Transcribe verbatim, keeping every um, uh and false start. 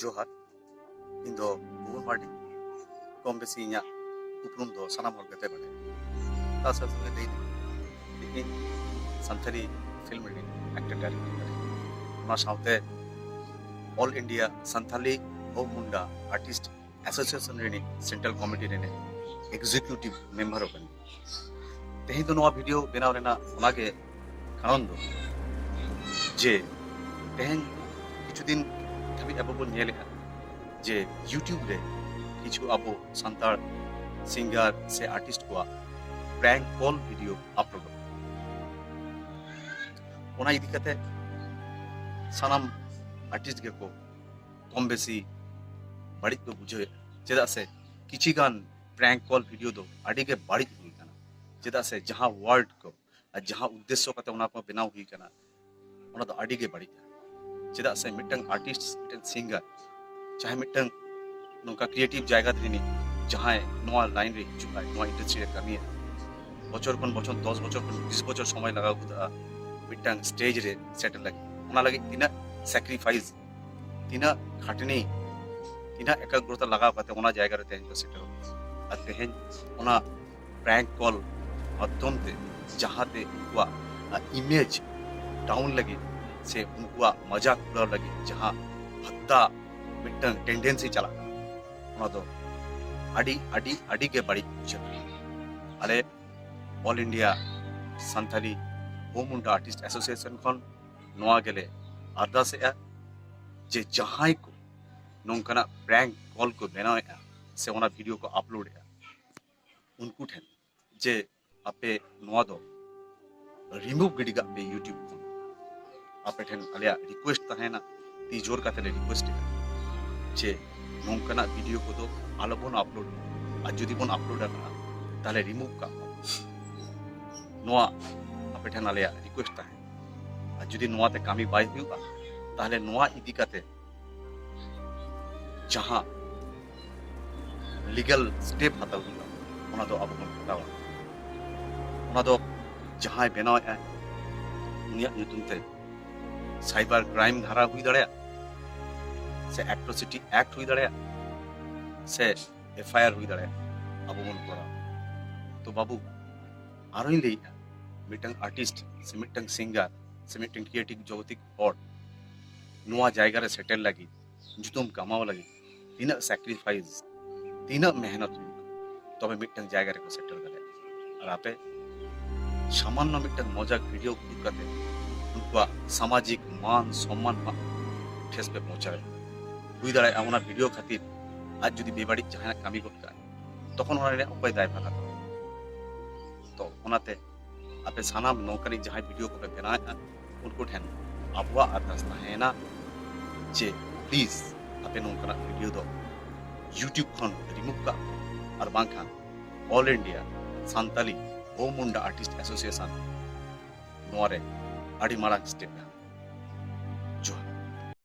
ᱡᱚᱦᱟᱨ᱾ ᱤᱧ ᱫᱚ ᱵᱷᱩᱵᱚᱱ ᱢᱟᱨᱰᱤ᱾ ᱠᱚᱢ ᱵᱮᱥᱤ ᱤᱧᱟᱹᱜ ᱩᱯᱨᱩᱢ ᱫᱚ ᱥᱟᱱᱟᱢ ᱦᱚᱲ ᱜᱮᱯᱮ ᱵᱟᱲᱟᱭᱟ᱾ ᱛᱟ ᱥᱟᱶ ᱥᱟᱶᱛᱮ ᱞᱟᱹᱭ ᱫᱟᱹᱧ, ᱤᱧ ᱥᱟᱱᱛᱟᱲᱤ ᱯᱷᱤᱞᱢ ᱨᱤᱱᱤᱡ ᱮᱠᱴᱟᱨ ᱰᱟᱭᱨᱮᱠᱴᱚᱨ ᱠᱟᱹᱱᱟᱹᱧ᱾ ᱚᱱᱟ ᱥᱟᱶᱛᱮ All India Santhali Ho Munda Artist Association ᱨᱤᱱᱤᱡ ᱥᱮᱱᱴᱨᱟᱞ ᱠᱚᱢᱤᱴᱤ ᱨᱤᱱᱤᱡ ᱮᱠᱡᱤᱠᱤᱭᱩᱴᱤᱵᱷ ᱢᱮᱢᱵᱟᱨ ᱦᱚᱸ ᱠᱟᱹᱱᱟᱹᱧ᱾ ᱛᱮᱦᱮᱧ ᱫᱚ ᱱᱚᱣᱟ ᱵᱷᱤᱰᱤᱭᱳ ᱵᱮᱱᱟᱣ ᱨᱮᱱᱟᱜ ᱚᱱᱟᱜᱮ ᱠᱟᱨᱚᱱ ᱫᱚ, ᱡᱮ ᱛᱮᱦᱮᱧ ᱠᱤᱪᱷᱩ ᱫᱤᱱ ᱫᱷᱟᱹᱵᱤᱡ ᱟᱵᱚ ᱵᱚᱱ ᱧᱮᱞᱮᱫᱼᱟ ᱡᱮ YouTube ᱨᱮ ᱠᱤᱪᱷᱩ ᱟᱵᱚ ᱥᱟᱱᱛᱟᱲ ᱥᱤᱝᱜᱟᱨ ᱥᱮ ᱟᱨᱴᱤᱥᱴ ᱠᱚᱣᱟᱜ ᱯᱨᱮᱝᱠ ᱠᱚᱞ ᱵᱷᱤᱰᱤᱭᱳ ᱟᱯᱞᱳᱰᱚᱜ ᱠᱟᱱᱟ᱾ ᱚᱱᱟ ᱤᱫᱤ ᱠᱟᱛᱮ ᱥᱟᱱᱟᱢ ᱟᱨᱴᱤᱥᱴ ᱜᱮᱠᱚ ᱠᱚᱢ ᱵᱮᱥᱤ ᱵᱟᱹᱲᱤᱡ ᱠᱚ ᱵᱩᱡᱷᱟᱹᱣᱮᱫᱼᱟ᱾ ᱪᱮᱫᱟᱜ ᱥᱮ ᱠᱤᱪᱷᱤ ᱜᱟᱱ ᱯᱨᱮᱝᱠ ᱠᱚᱞ ᱵᱷᱤᱰᱤᱭᱳ ᱫᱚ ᱟᱹᱰᱤ ᱜᱮ ᱵᱟᱹᱲᱤᱡ ᱦᱩᱭ ᱠᱟᱱᱟ᱾ ᱪᱮᱫᱟᱜ ᱥᱮ ᱡᱟᱦᱟᱸ ᱣᱟᱨᱰ ᱠᱚ ᱟᱨ ᱡᱟᱦᱟᱸ ᱩᱫᱽᱫᱮᱥᱥᱚ ᱠᱟᱛᱮ ᱚᱱᱟ ᱠᱚ ᱵᱮᱱᱟᱣ ᱦᱩᱭ ᱠᱟᱱᱟ, ᱚᱱᱟ ᱫᱚ ᱟᱹᱰᱤ ᱜᱮ ᱵᱟᱹᱲᱤᱡᱟ᱾ ᱪᱮᱫᱟᱜ ᱥᱮ ᱢᱤᱫᱴᱟᱝ ᱟᱨᱴᱤᱥᱴ, ᱢᱤᱫᱴᱟᱝ ᱥᱤᱝᱜᱟᱨ, ᱡᱟᱦᱟᱸᱭ ᱢᱤᱫᱴᱟᱝ ᱱᱚᱝᱠᱟ ᱠᱨᱤᱭᱮᱴᱤᱵᱷ ᱡᱟᱭᱜᱟ ᱨᱤᱱᱤᱡ, ᱡᱟᱦᱟᱸᱭ ᱱᱚᱣᱟ ᱞᱟᱭᱤᱱ ᱨᱮ ᱦᱤᱡᱩᱜ ᱟᱭ, ᱱᱚᱣᱟ ᱤᱱᱰᱟᱥᱴᱨᱤ ᱨᱮ ᱠᱟᱹᱢᱤᱭᱟ, ᱵᱚᱪᱷᱚᱨ ᱠᱷᱚᱱ ᱵᱚᱪᱷᱚᱨ, ᱫᱚᱥ ᱵᱚᱪᱷᱚᱨ ᱠᱷᱚᱱ ᱵᱤᱥ ᱵᱚᱪᱷᱚᱨ ᱥᱚᱢᱚᱭ ᱞᱟᱜᱟᱣ ᱜᱚᱫᱚᱜᱼᱟ ᱢᱤᱫᱴᱟᱝ ᱥᱴᱮᱡᱽ ᱨᱮ ᱥᱮᱴᱮᱨ ᱞᱟᱹᱜᱤᱫ᱾ ᱚᱱᱟ ᱞᱟᱹᱜᱤᱫ ᱛᱤᱱᱟᱹᱜ ᱥᱮᱠᱨᱤᱯᱷᱟᱭᱤᱥ, ᱛᱤᱱᱟᱹᱜ ᱠᱷᱟᱴᱱᱤ, ᱛᱤᱱᱟᱹᱜ ᱮᱠᱟᱜᱨᱚᱛᱟ ᱞᱟᱜᱟᱣ ᱠᱟᱛᱮ ᱚᱱᱟ ᱡᱟᱭᱜᱟ ᱨᱮ ᱛᱮᱦᱮᱧ ᱠᱚ ᱥᱮᱴᱮᱨᱚᱜ ᱠᱟᱱᱟ᱾ ᱟᱨ ᱛᱮᱦᱮᱧ ᱚᱱᱟ ᱯᱨᱮᱝᱠ ᱠᱚᱞ ᱢᱟᱫᱽᱫᱷᱚᱢ ᱛᱮ ᱡᱟᱦᱟᱸᱛᱮ ᱩᱱᱠᱩᱣᱟᱜ ᱤᱢᱮᱡᱽ ᱰᱟᱣᱩᱱ ᱞᱟᱹᱜᱤᱫ ᱥᱮ ᱩᱱᱠᱩᱣᱟᱜ ᱢᱟᱡᱟᱠ ᱩᱲᱟᱣ ᱞᱟᱹᱜᱤᱫ ᱡᱟᱦᱟᱸ ᱵᱷᱟᱛᱛᱟ ᱢᱤᱫᱴᱟᱝ ᱴᱮᱱᱰᱮᱱᱥᱤ ᱪᱟᱞᱟᱜ ᱠᱟᱱᱟ, ᱚᱱᱟ ᱫᱚ ᱟᱹᱰᱤ, ᱟᱹᱰᱤ, ᱟᱹᱰᱤ ᱜᱮ ᱵᱟᱹᱲᱤᱡ ᱵᱩᱡᱷᱟᱹᱜ ᱠᱟᱱᱟ᱾ ᱟᱞᱮ All India Santhali Ho Munda Artist Association ᱠᱷᱚᱱ ᱱᱚᱣᱟ ᱜᱮᱞᱮ ᱟᱨᱫᱟᱥᱮᱜᱼᱟ ᱡᱮ ᱡᱟᱦᱟᱸᱭ ᱠᱚ ᱱᱚᱝᱠᱟᱱᱟᱜ ᱯᱨᱮᱝᱠ ᱠᱚᱞ ᱠᱚ ᱵᱮᱱᱟᱣᱮᱫᱼᱟ ᱥᱮ ᱚᱱᱟ ᱵᱷᱤᱰᱤᱭᱳ ᱠᱚ ᱟᱯᱞᱳᱰᱮᱫᱼᱟ, ᱩᱱᱠᱩ ᱴᱷᱮᱱ ᱡᱮ ᱟᱯᱮ ᱱᱚᱣᱟ ᱫᱚ ᱨᱤᱢᱩᱵᱷ ᱜᱤᱰᱤ ᱠᱟᱜ ᱯᱮ YouTube ᱠᱷᱚᱱ᱾ ᱟᱯᱮ ᱴᱷᱮᱱ ᱟᱞᱮᱭᱟᱜ ᱨᱤᱠᱩᱭᱮᱥᱴ ᱛᱟᱦᱮᱱᱟ, ᱛᱤ ᱡᱳᱨ ᱠᱟᱛᱮ ᱞᱮ ᱨᱤᱠᱩᱭᱮᱥᱴ ᱮᱫᱟ ᱡᱮ ᱱᱚᱝᱠᱟᱱᱟᱜ ᱵᱷᱤᱰᱤᱭᱳ ᱠᱚᱫᱚ ᱟᱞᱚᱵᱚᱱ ᱟᱯᱞᱳᱰ ᱢᱟ, ᱟᱨ ᱡᱩᱫᱤ ᱵᱚᱱ ᱟᱯᱞᱳᱰ ᱟᱠᱟᱫᱼᱟ ᱛᱟᱦᱚᱞᱮ ᱨᱤᱢᱩᱵᱷ ᱠᱟᱜ ᱢᱟ᱾ ᱱᱚᱣᱟ ᱟᱯᱮ ᱴᱷᱮᱱ ᱟᱞᱮᱭᱟᱜ ᱨᱤᱠᱩᱭᱮᱥᱴ ᱛᱟᱦᱮᱱᱟ᱾ ᱟᱨ ᱡᱩᱫᱤ ᱱᱚᱣᱟᱛᱮ ᱠᱟᱹᱢᱤ ᱵᱟᱭ ᱦᱩᱭᱩᱜᱼᱟ, ᱛᱟᱦᱚᱞᱮ ᱱᱚᱣᱟ ᱤᱫᱤ ᱠᱟᱛᱮ ᱡᱟᱦᱟᱸ ᱞᱤᱜᱟᱞ ᱥᱴᱮᱯ ᱦᱟᱛᱟᱣ ᱦᱩᱭᱩᱜᱼᱟ, ᱚᱱᱟ ᱫᱚ ᱟᱵᱚ ᱵᱚᱱ ᱦᱟᱛᱟᱣᱟ᱾ ᱚᱱᱟ ᱫᱚ ᱡᱟᱦᱟᱸᱭ ᱵᱮᱱᱟᱣᱮᱫᱼᱟᱭ, ᱩᱱᱤᱭᱟᱜ ᱧᱩᱛᱩᱢ ᱛᱮ ᱥᱟᱭᱵᱟᱨ ᱠᱨᱟᱭᱤᱢ ᱫᱷᱟᱨᱟ ᱦᱩᱭ ᱫᱟᱲᱮᱭᱟᱜᱼᱟ, ᱥᱮ ᱮᱴᱨᱚᱥᱤᱴᱤ ᱮᱠᱴ ᱦᱩᱭ ᱫᱟᱲᱮᱭᱟᱜᱼᱟ, ᱥᱮ ᱮᱯᱷ ᱟᱭ ᱟᱨ ᱦᱩᱭ ᱫᱟᱲᱮᱭᱟᱜᱼᱟ, ᱟᱵᱚ ᱵᱚᱱ ᱠᱚᱨᱟᱣᱟ᱾ ᱛᱚ ᱵᱟᱹᱵᱩ, ᱟᱨᱚᱧ ᱞᱟᱹᱭᱮᱫᱼᱟ, ᱢᱤᱫᱴᱟᱝ ᱟᱨᱴᱤᱥᱴ ᱥᱮ ᱢᱤᱫᱴᱟᱝ ᱥᱤᱝᱜᱟᱨ ᱥᱮ ᱢᱤᱫᱴᱟᱝ ᱠᱨᱤᱭᱮᱴᱤᱵᱷ ᱡᱚᱜᱚᱛᱤᱠ ᱦᱚᱲ ᱱᱚᱣᱟ ᱡᱟᱭᱜᱟ ᱨᱮ ᱥᱮᱴᱮᱨ ᱞᱟᱹᱜᱤᱫ, ᱧᱩᱛᱩᱢ ᱠᱟᱢᱟᱣ ᱞᱟᱹᱜᱤᱫ ᱛᱤᱱᱟᱹᱜ ᱥᱮᱠᱨᱤᱯᱷᱟᱭᱤᱥ, ᱛᱤᱱᱟᱹᱜ ᱢᱮᱦᱱᱚᱛ ᱦᱩᱭᱩᱜᱼᱟ, ᱛᱚᱵᱮ ᱢᱤᱫᱴᱟᱝ ᱡᱟᱭᱜᱟ ᱨᱮᱠᱚ ᱥᱮᱴᱮᱨ ᱫᱟᱲᱮᱭᱟᱜᱼᱟ᱾ ᱟᱨ ᱟᱯᱮ ᱥᱟᱢᱟᱱᱱᱚ ᱢᱤᱫᱴᱟᱝ ᱢᱚᱡᱟ ᱵᱷᱤᱰᱤᱭᱳ ᱩᱫᱩᱜ ᱠᱟᱛᱮ ᱩᱱᱠᱩᱣᱟᱜ ᱥᱟᱢᱟᱡᱤᱠ ᱢᱟᱱ ᱥᱚᱢᱢᱟᱱ ᱢᱟ ᱴᱷᱮᱥ ᱯᱮ ᱯᱚᱦᱚᱸᱪᱟᱣᱮᱫ᱾ ᱦᱩᱭ ᱫᱟᱲᱮᱭᱟᱜᱼᱟ ᱚᱱᱟ ᱵᱷᱤᱰᱤᱭᱳ ᱠᱷᱟᱹᱛᱤᱨ ᱟᱡ ᱡᱩᱫᱤ ᱵᱮᱵᱟᱹᱲᱤᱡ ᱡᱟᱦᱟᱸᱭᱟᱜ ᱠᱟᱹᱢᱤ ᱜᱚᱫ ᱠᱟᱜᱼᱟᱭ, ᱛᱚᱠᱷᱚᱱ ᱚᱱᱟ ᱨᱮᱱᱟᱜ ᱚᱠᱚᱭ ᱫᱟᱭᱵᱷᱟᱨ ᱦᱟᱛᱟᱣᱟ? ᱛᱚ ᱚᱱᱟᱛᱮ ᱟᱯᱮ ᱥᱟᱱᱟᱢ ᱱᱚᱝᱠᱟᱱᱤᱡ ᱡᱟᱦᱟᱸᱭ ᱵᱷᱤᱰᱤᱭᱳ ᱠᱚᱯᱮ ᱵᱮᱱᱟᱣᱮᱫᱼᱟ, ᱩᱱᱠᱩ ᱴᱷᱮᱱ ᱟᱵᱚᱣᱟᱜ ᱟᱨᱫᱟᱥ ᱛᱟᱦᱮᱸᱭᱮᱱᱟ ᱡᱮ ᱯᱞᱤᱡ ᱟᱯᱮ ᱱᱚᱝᱠᱟᱱᱟᱜ ᱵᱷᱤᱰᱤᱭᱳ ᱫᱚ YouTube ᱠᱷᱚᱱ ᱨᱤᱢᱩᱵᱷ ᱠᱟᱜ ᱯᱮ, ᱟᱨ ᱵᱟᱝᱠᱷᱟᱱ All India Santali Ho Munda Artist Association ᱱᱚᱣᱟ ᱨᱮ ᱟᱹᱰᱤ ᱢᱟᱨᱟᱝ ᱥᱴᱮᱯ ᱮ